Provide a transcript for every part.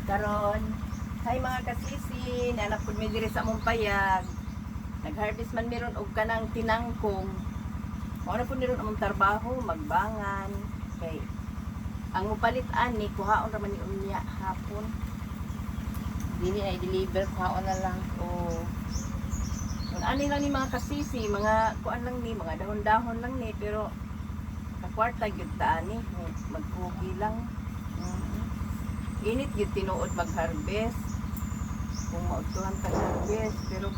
Karon, hi mga kasisi, naa pud mi diri sa among payag. Nag-harvest man meron og kanang tinangkong. Mao na pud niron among trabaho, magbangan kay ang mupalit ani kuhaon ra man ni unya hapon. Dili ay deliver, kuhaon na lang. O kung ani lang ni mga kasisi, mga kuan lang ni, mga dahon-dahon lang ni, pero kakwarta gyud ta ani, magkugi lang. Init gyud tinuod mag-harvest. Kung maudtuhan tag harvest, pero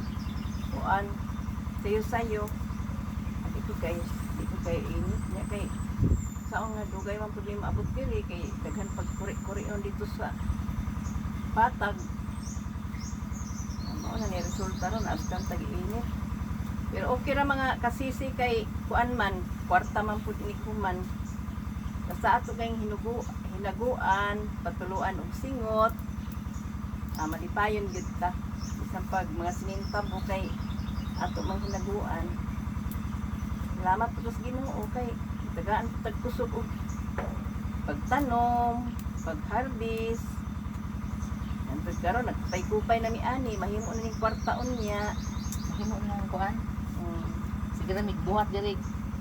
kuan sayo-sayo. Di ko kay di ko kay init nya kay saon nga dugay man pud mi maabot diri kay daghan pagkuri-kuri on dito sa patag. Mao na ni resulta ron abtan tag init. Pero okay ra mga kasisi kay kuan man, kwarta man pud ini human. Basta ato kayong hinaguan, patuluan og singot. Ah, malipayon gyud ta. Bisan pag mga sinintabo kay ato mang hinaguan. Salamat po sa Ginoo kay tagaan po tag kusog og pagtanom, pag-harvest. Hantod karon nagpay-kupay na mi ani, mahimo na ning kwarta unya. Mahimo na lang kuan. Sige ra migbuhat diri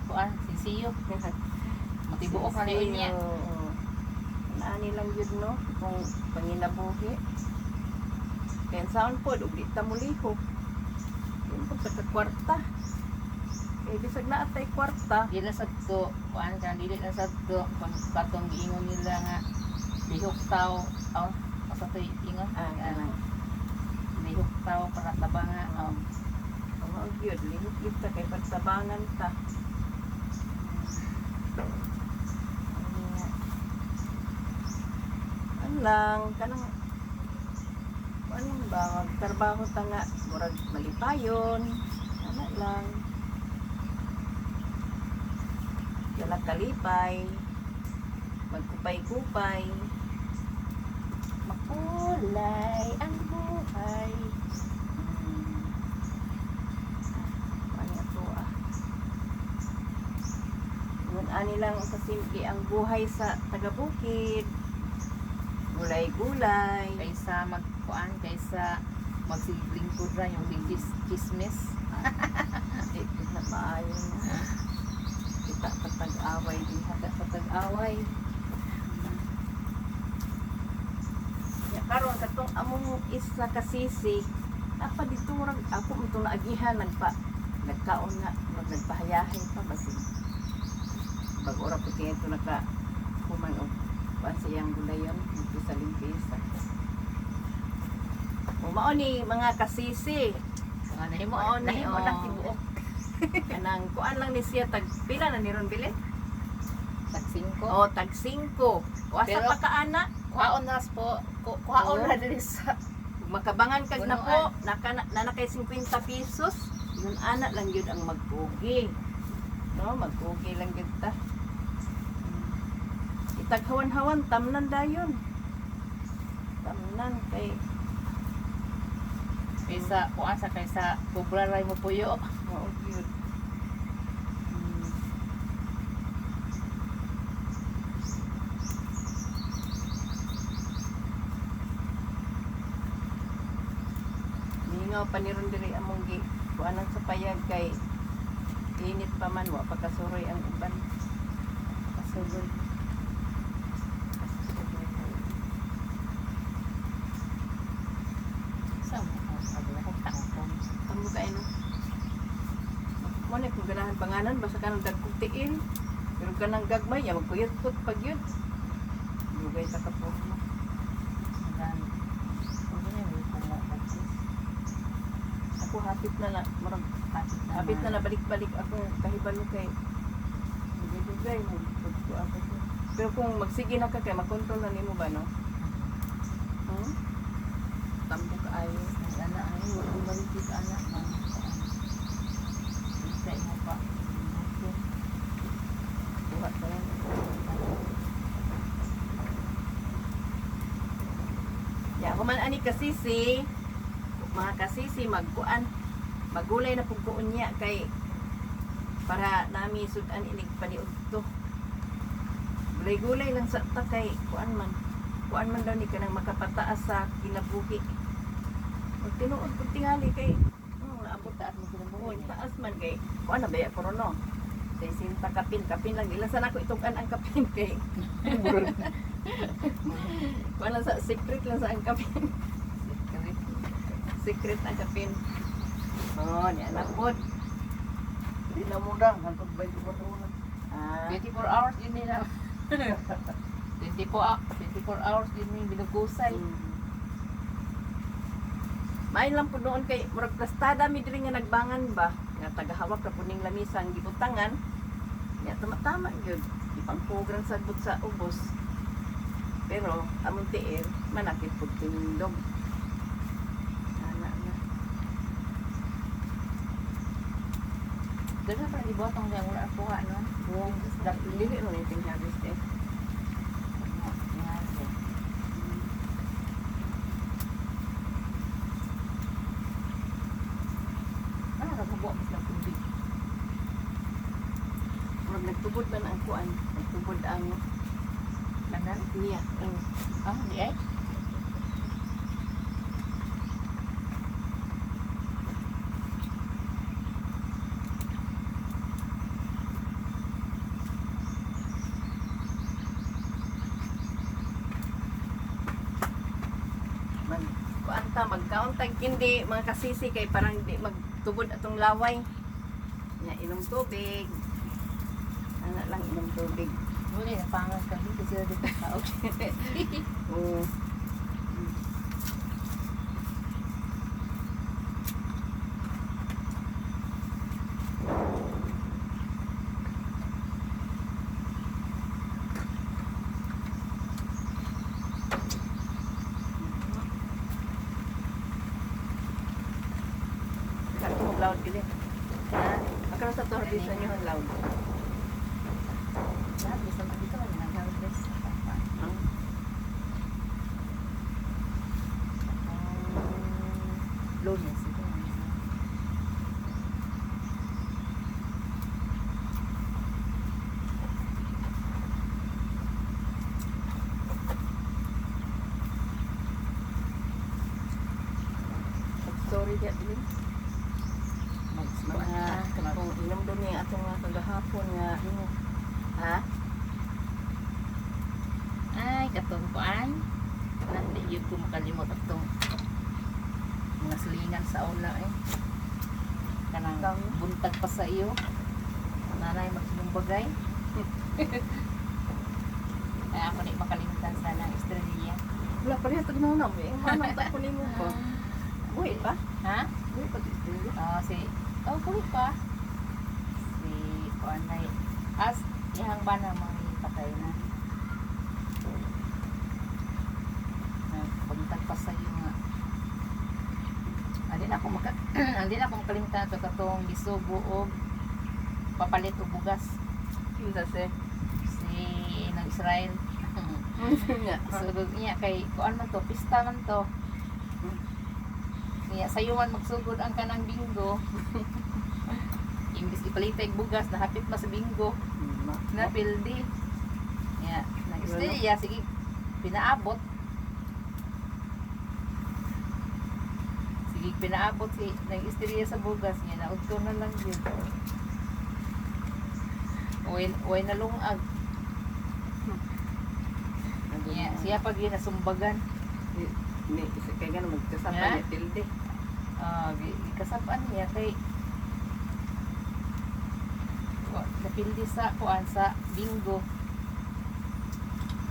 kuan sinsiyo. Matibuok na ni niya. Oo. Ani lang yun no, kung panginabuhi. Kaya saan po, ug di ta mulihok. Yun po sa kwarta. Kaya bisag na atay kwarta. Di na sad ko kuan kan dili na sad ko kung katong giingon nila nga lihok taw oh asa to'y ingon? Ah, kanang. Lihok taw para tabanga oh. Oo, yun, lihok yun ta, kay pagtabangan ta. Ano lang, kanang, ano ba, magtrabaho ta nga, murag malipayon, ano lang. Dala kalipay, magkupay-kupay. Makulay ang buhay. Ano to ah. Yun, ani lang kasimple ang buhay sa taga-bukid. Gulay-gulay. Kaysa magkuan kaysa magsiglingkod ra yung chismis. Di ko na maayo na. Kita patag-away diha. Patag-away. Ya, karon katong among isa kasisi, apa dito murag ako mo itong naagihan nagpa nagkaon nga murag nagpahayahay pa basig bago ora po tingin ito naka human og kuan sa iyang gulayon dito sa limpesa. O mao ni mga kasisi, Mga nahimo, Mao ni, nahimo oh. na tibuok. Kanang kuan lang ni siya tag pila na ni ron bili? Tag 5. O tag 5. O asa Pero- pa ka ana? Kuhaon na po, kuhaon Oo. na diri sa Kung makabangan kag na po, Punuan. naka, na kay 50 pesos, yun ana lang yun ang magkugi. No, magkugi lang yun ta. Itaghawan-hawan, tamnan dayon. Tamnan kay kaysa kuan sa kaysa kubra ray mo puyo. mao gyud. Mingaw pa ni ron diri among gi kuanan sa payag kay init pa man wa pa kasuroy ang uban. Kasugoy. Sa mo sabi na ko tangkong. Tamo kay no. Mo na kung ganahan panganan basta kanang dagkong tiil. Pero kanang gagmay ya magkuyot-kut pag yun. Dugay ta ka po. Gan. Ano na yung kumo Ako hapit na na murag Hapit na. hapit na nabalik-balik akong kahibalo kay dugay-dugay mo pagkuha ko. Pero kung magsige na ka kay makontrol na nimo ba no? Tambo kaayo. Ay, ana ay wala balik ana man. Bisa mo pa. Buhat pa yan. Ya, human ani kasisi, mga kasisi magkuan, magulay na pug ko unya kay para nami sudan inig paniudto. Gulay-gulay lang sa ta kay kuan man. Kuan man daw ni kanang makapataas sa kinabuhi. Pag tinuod pag tingali kay naabot Taas mo Oo, kinabuhi. taas man kay kuan na ba ya ko no. 60 kapin, kapin lang ilan sana ko itukan ang kapin kay. Kuan lang sa secret lang sa ang kapin. Secret. Secret ang kapin. Oh, ni anak pod. Di na mo dang, hantod 24 oras. Ah, 24 hours yun nila. 24 hours yun yung binugusay. Main lang po noon kay murag plastada mi diri nga nagbangan ba nga tagahawak ra puning lamisa ang gibutangan. Nya tama-tama gyud ipangpugrang sagbot sa ubos. Pero among tiil manakit pud tindog. Ana na. Daghan pa gibuhat ang wala ang kuha no. Buong dapli. Dili ro ni ting harvest eh. Ano ka buo mas lang tubig. Murag nagtubod man ang kuan, nagtubod ang Kanan? niya. Ah, di ay. Mag kuan ta magkaon tag kindi mga kasisi kay parang di magtubod atong laway. Nya inom tubig. Ana lang inom tubig. Wala na pangas ka dito sila dito sa okay. Oo. Kato mo loud gili. Ha? Akaroon sa to harvest nyo ang loud. Lahat gusto mo dito man nang harvest. Ah. Lunes ito. Sorry dia dili. Mga Mga katong inom doon niya atong mga kagahapon nga ha? Ay, katong kuan. Nandi yun ko makalimot atong mga silingan sa una eh. Kanang Dami. buntag pa sa iyo. Nanay magsinumbagay. Ay, ako ni makalimutan sana ang Australia. Wala pa rin tagnaw na mo eh. Manang ta ko nimo ko. Buhi pa? Ha? Buhi pa si Australia. Ah, si oh, kuwi pa. Si kuan ay as ihang ba na mga patay na. Buntag pa sa iyo nga. Andi na ako makalimutan ato katong gisugo og papalit og bugas Kinsa se? si nang Israel. Nga. Sugod niya kay kuan man to, pista man to. Niya sayo man magsugod ang kanang bingo. Imbis ipalitay og bugas nahapit ma sa bingo na pildi. Niya nang Australia sige pinaabot. Sige pinaabot si nang istorya sa bugas niya naudto na lang yun. Uy, uy nalungag. Niya, siya pag yun nasumbagan. Ni isa kay nga magkasama Ha? ni Tilde. Ah, gikasap-an niya kay napildi sa kuan sa bingo.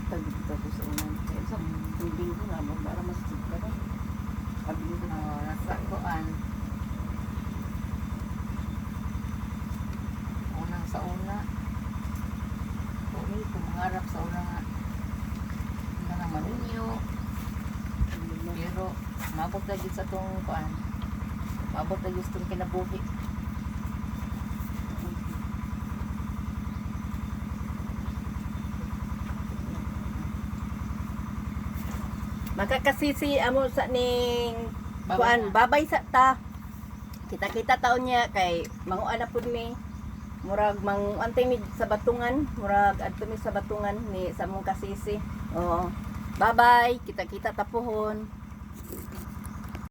Tagdito ko sa unan. Kaya sa tubig ko na mo para mas ka ba? Abingo. Oh, nasa kuan. Unang sa una. Umi, kumangarap sa una nga. Una nga maminyo. Pero maabot na gyud sa tong kuan. Maabot na gyud sa tong kinabuhi. Makakasisi amo sa ning Babay kuan na. babay sa ta. Kita-kita taon niya kay manguan na pud mi. Murag mangantay mi sa batungan, murag adto mi sa batungan ni sa among kasisi. Oo. Bye-bye. Kita-kita ta pohon.